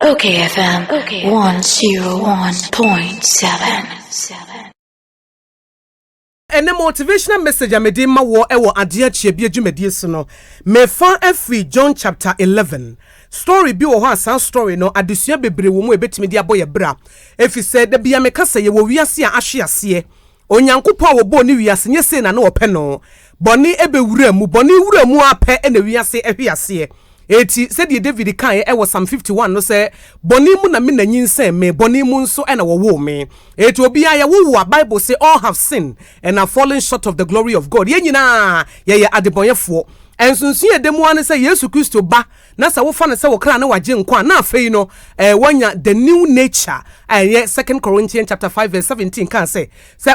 Okay FM 101.7. Ɛnɛ motivational message a mede ma wɔ ɛwɔ adeɛ akyiabie dwumadie so no, mefa afiri John chapter 11. Story bi wɔ hɔ a, saa story no, adesua bebree wɔ mu a ɛbɛtumi de abɔ yɛ bra, ɛfiri sɛ da bia meka sɛ yɛwɔ wiase a ahwe aseɛ. Onyankopɔn a wɔbɔɔ ne wiase nyɛ sei na ne wɔpɛ no. Bɔne ɛbɛwura mu, bɔne wura mu apɛ ɛna wiase ɛhwe aseɛ. Eti sɛdeɛ David kaeɛ ɛwɔ Psalm 51 no sɛ, "Bɔne mu na me na nyinsɛn me, bɔne mu nso ɛna wɔwoo me." Eti obiara yɛwowo a, Bible say all have sinned and are fallen short of the glory of God. Yɛn nyinaa yɛyɛ adebɔnyɛfoɔ. Ɛnsonso yɛ dɛm ara ne sɛ Yesu Kristo ba na sɛ wofa no sɛ wo kra ne wagye nkwa a, na afei no wɔnya the new nature a ɛyɛ Second Corinthians chapter 5 verse 17 kan sɛ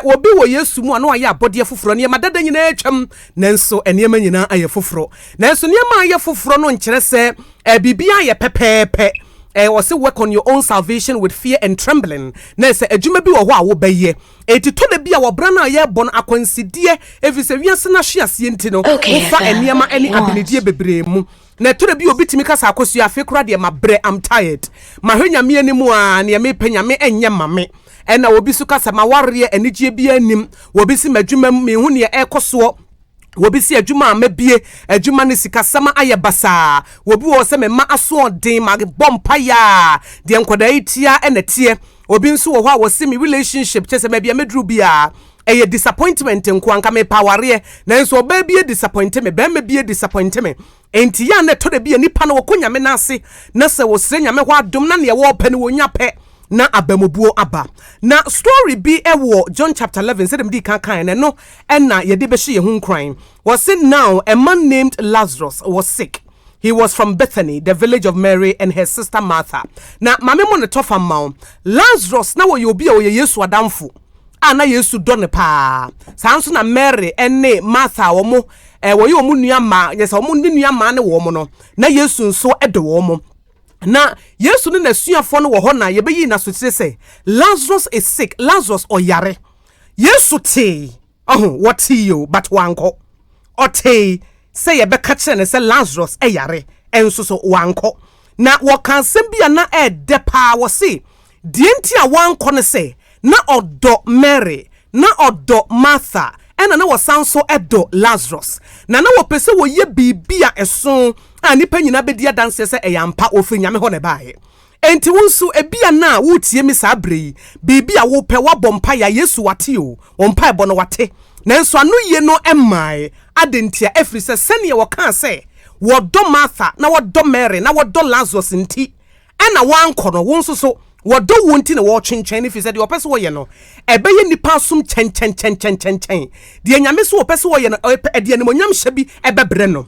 obi wɔ Yesu mu a, na wayɛ abɔdeɛ foforɔ. Nneɛma dada nyinaa atwam, nanso nneɛma nyinaa ayɛ foforɔ. Nanso nneɛma ayɛ foforɔ no nkyerɛ sɛ biribiara yɛ pɛpɛɛpɛ. Wɔsɛ work on your own salvation with fear and trembling, na sɛ adwuma bi wɔ hɔ a wobɛyɛ. Eti tɔ da bi a wɔbra no a yɛrebɔ no akwansideɛ, ɛfiri sɛ wiase no ahwe aseɛ nti no, wofa nneɛma ne abenedie bebree mu. Na ɛtɔ da bi obi tumi kasa, "Akosua, afe koraa deɛ mabrɛ, I'm tired, mahwɛ Nyame anim a, nea mepɛ Nyame ɛnyɛ ma me." Ɛna obi so kasa, "Mawareɛ, anigyeɛ bi anim." Obi si, "M'adwuma mu, mehu nea ɛrekɔ soɔ." Wɔbi si, "Adwuma a mɛbie, adwuma no sikasɛm ayɛ basaa." Wɔbi wɔ sɛ, "Mema asoɔden, ma bɔ mpaeɛ a, deɛ nkwadaa yi tia ɛna teɛ." Obi nso wɔ hɔ a wɔsi, "Me relationship kyɛ sɛ baabi a mɛduru biara ɛyɛ disappointment nko. Anka mepa awareɛ, nanso ɔbaa bi disappoint me, bɛrima bi disappoint me." Enti yɛ a na ɛtɔ da bi a nipa no wɔkɔ Nyame n'ase na sɛ wɔsrɛ Nyame hɔ adom na neɛ wɔɔpɛ no wɔnya pɛ na abamubuo aba. Na story bi ɛwɔ John chapter 11, sɛdeɛ mede kan kan no no, ɛna yɛde bɛhyɛ yɛn ho nkran. Wɔse now a man named Lazarus was sick. He was from Bethany, the village of Mary and her sister Martha. Na maame mo ne tɔfa ma wo. Lazarus na wɔyɛ obi a wɔyɛ Yesu adamfo a na Yesu dɔ ne paa. Saa nso na Mary ne Martha a wɔn wɔyɛ wɔn nua mmaa, yɛ sɛ wɔn ne nua mmaa ne wɔn no, na Yesu nso dɔ wɔn. Na Yesu ne n'asuafoɔ no wɔ hɔ na yɛbɛyi n'asotire sɛ Lazarus is sick, Lazarus ɔyare. Yesu tee ɔho, wɔtee o, but wankɔ. Ɔtee sɛ yɛbɛka kyerɛ no sɛ Lazarus ɛyare, ɛnso so wankɔ. Na wɔka asɛm bi a na ɛɛdɛ paa. Wɔse deɛ nti a wankɔ no sɛ na ɔdɔ Mary, na ɔdɔ Martha, ɛna na wɔsan so ɛdɔ Lazarus, na wɔpɛ sɛ wɔyɛ biribi a ɛso a nnipa nyinaa bɛdi adanseɛ sɛ ɛyɛ ampa, wɔfiri Nyame hɔ na ɛbaeɛ. Enti wo nso, ebi a na wotie mi saa berɛ yi, biribi a wopɛ, woabɔ mpaeɛ a, Yesu wate o, wɔn mpaebɔ no wate, nanso ano yie no mmae ade ntia, ɛfiri sɛ sɛneɛ wɔkaa sɛ wɔdɔ Martha na wɔdɔ Mary na wɔdɔ Lazarus nti ɛna wankɔ no, wo nso so wɔdɔ wo nti na wɔretwentwɛn no, firi sɛ deɛ ɔpɛ sɛ wɔyɛ no ɛbɛyɛ nnipa asom kyɛnkyɛnkyɛnkyɛnkyɛn. Deɛ Nyame so wɔpɛ sɛ wɔyɛ no, ɛde animonyam hyɛ bi ɛbɛbrɛ no,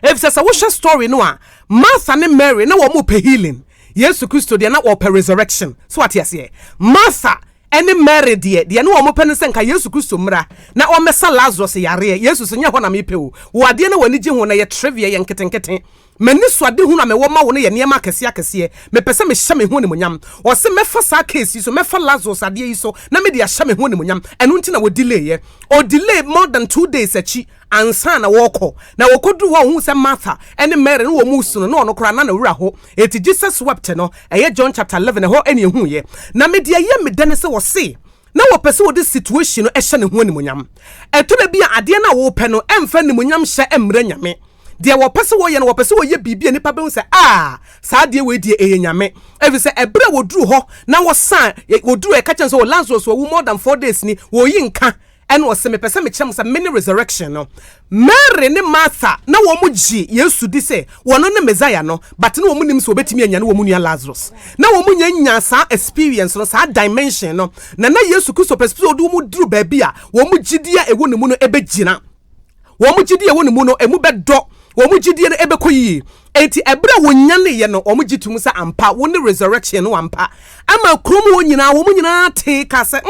ɛfiri sɛ wohwɛ story no a, Martha ne Mary na wɔn pɛ healing. Yesu Kristo deɛ, na wɔpɛ resurrection. So ate aseɛ? Martha ɛne Mary deɛ ne wɔn pɛ no sɛ nka Yesu Kristo mmra na ɔmmɛsa Lazarus yareɛ. Yesu so nyɛ hɔ na mepɛ o. Wɔ adeɛ no w'ani gye ho na yɛ trivia, yɛ nketenkete. M'ani so ade hunu a mewɔ ma wo no yɛ nneɛma akɛseɛ akɛseɛ. Mepɛ sɛ mehyɛ me ho animonyam. Ɔse mɛfa saa case yi so, mɛfa Lazarus adeɛ yi so na mede ahyɛ me ho animonyam. Ɛno nti na wɔdelay yɛ. Ɔdelay more than 2 days akyi ansa na wɔkɔ. Na wɔkɔduru hɔ a, ohuu sɛ Martha ɛne Mary ne wɔn mu su no, na ɔno koraa na na wura hɔ. Eti Jesus wept no, ɛyɛ John chapter 11 ɛhɔ ɛne ehu yɛ. Na mede ɛyɛ me dɛ ne sɛ wɔse na wɔpɛ sɛ wɔde situation no ɛhyɛ ne ho animonyam. Ɛtɔ da bi a, adeɛ no a wɔpɛ no ɛmfa animonyam hyɛ mmerɛ Nyame. Deɛ wɔpɛ sɛ wɔyɛ no, wɔpɛ sɛ wɔyɛ biribi a nipa bɛhu sɛ a saa adeɛ wei deɛ ɛyɛ Nyame, ɛfiri sɛ ɛberɛ a wɔduru hɔ na wɔsan wɔduru, ɛka kyɛn sɛ wɔ Lazarus wɔwu more than 4 days ni, wɔyi nka ɛna ɔsɛ, "Mepɛ sɛ mekyerɛ mo sɛ mene resurrection no." Mary ne Martha na wɔn mo gye Yesu di sɛ wɔno ne Messiah no, but na wɔn nim sɛ wɔbɛtumi anya ne wɔn nua Lazarus. Na wɔn nya nya saa experience no, saa dimension no, na Yesu Kristo pɛ sɛ ɔde wɔn duru baabi a wɔn gyidie a ɛwɔ ne mu no ɛbɛgyina, wɔn gyidie a ɛwɔ ne mu no emu bɛdɔ, wɔn gyidie no ɛbɛkɔ yie. Eti ɛberɛ a wɔnyaneeɛ no, wɔn gye tum sɛ ampa, wɔn ne resurrection no ampa, ama kurom hɔ nyinaa wɔn nyinaa tee ka sɛ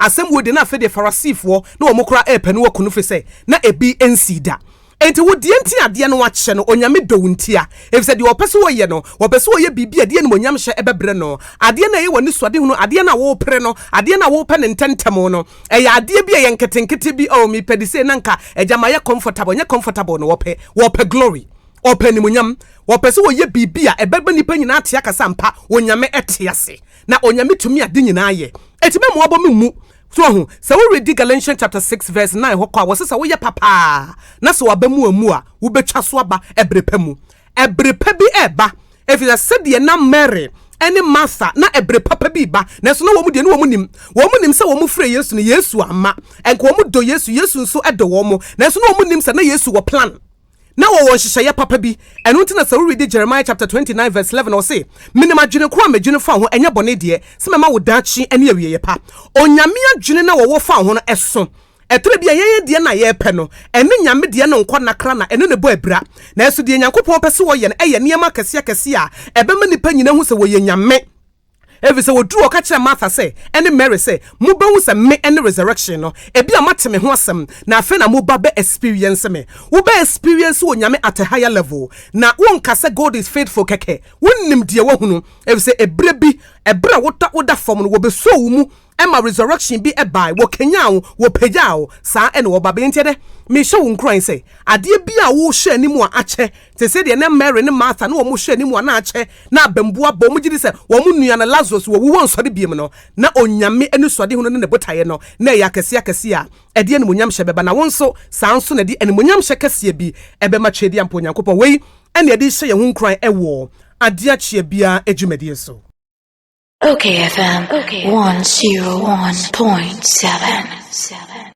asɛm wo de. Na afei deɛ, Farisifoɔ na wɔn koraa ɛɛpɛ no wɔku no, fi sɛ na ebi nsi da. Enti wo deɛ nti adeɛ no wakyɛ no, Onyame dɔ wo ntia, ɛfiri sɛ deɛ wɔpɛ sɛ wɔyɛ no, wɔpɛ sɛ wɔyɛ biribi a deɛ animonyam hyɛ ɛbɛbrɛ no. Adeɛ no a ɛyɛ w'ani so ade hunu, adeɛ no a wɔrepere no, adeɛ no a wɔrepɛ ne ntɛntɛm no, ɛyɛ adeɛ bi a ɛyɛ nketenkete bi. Oh, mepɛ de sei na nka agya ma yɛ comfortable. Nyɛ comfortable no wɔpɛ, wɔpɛ glory. Ɔpɛ animuonyam. Ɔpɛ sɛ ɔyɛ biribi a ɛbɛma nnipa nyinaa ate aka sɛ ampa Onyame te ase, na Onyame tumi ade nyinaa yɛ. Enti mɛma wabɔ me mmu. So wahu? Sɛ woredi Galatians chapter 6 verse 9 hɔ kɔ a, wɔse sɛ woyɛ papa a, na sɛ w'aba mu ammu a, wobɛtwa so aba ɛbere pa mu. Ɛbere pa bi reba, efisɛ sɛdeɛ na Mary ne Martha, na ɛbere papa bi reba, nanso na wɔn deɛ na wɔn nim. Wɔn nim sɛ wɔn frɛ Yesu no, Yesu amma. Ɛnka wɔn dɔ Yesu, Yesu nso dɔ wɔn, nanso na wɔn nim sɛ na Yesu wɔ plan. Na wɔwɔ nhyehyɛeɛ papa bi. Ɛno nti na sɛ woredi Jeremiah chapter 29 verse 11 a, ɔse, Menim adwene ko a medwene fa wo ho, ɛnyɛ bɔne deɛ, sɛ mɛma wo daakye ne awieeɛ pa. Onyame adwene no a wɔwɔ fa wo ho no, ɛso. Ɛtɔ da bi a yɛn deɛ no a yɛpɛ no, ɛne Nyame deɛ no nkɔ nakra na ɛne no bɔ abira. Nanso deɛ Nyankopɔn pɛ sɛ ɔyɛ no yɛ nneɛma akɛseɛ akɛseɛ a ɛbɛma nnipa nyina ahu sɛ wɔyɛ Nyame. Efisɛ wɔduruu hɔ ka kyerɛɛ Martha sɛ, ɛne Mary sɛ, Mobɛhu sɛ me ne resurrection no. Ebia moate me ho asɛm, na afei na moba bɛ experience me. Wobɛ experience Onyame at a higher level. Na wonka sɛ God is faithful kɛkɛ. Wonnim deɛ woahunu. Efisɛ ɛberɛ bi, ɛberɛ a wotɔ woda fam no, wɔbɛsoo wo mu ma resurrection bi bae, wɔkanyan wo, wɔpagyaa wo, saa na wɔba bɛyɛ. Nti ɛnnɛ, mehyɛ wo nkuran sɛ, adeɛ bi a wohwɛ anim a akyɛ, te sɛ deɛ na Mary ne Martha ne wɔn hwɛ anim a na akyɛ, na abambuo abɔ, wɔn gye di sɛ wɔn nua no Lazarus wawu wɔnsɔre biom no, na Onyame anisoadehunu ne ne botaeɛ no, na ɛyɛ akɛseɛ akɛseɛ a ɛde animuonyamhyɛ bɛba, na wo nso, saa nso na ɛde animuonyamhyɛ kɛseɛ bi bɛma Tweaduampɔ Onyankopɔn. Wei na yɛde rehyɛ yɛn ho nkuran wɔ adeɛ akyeɛ biara dwumadie so. Okay FM 101.7.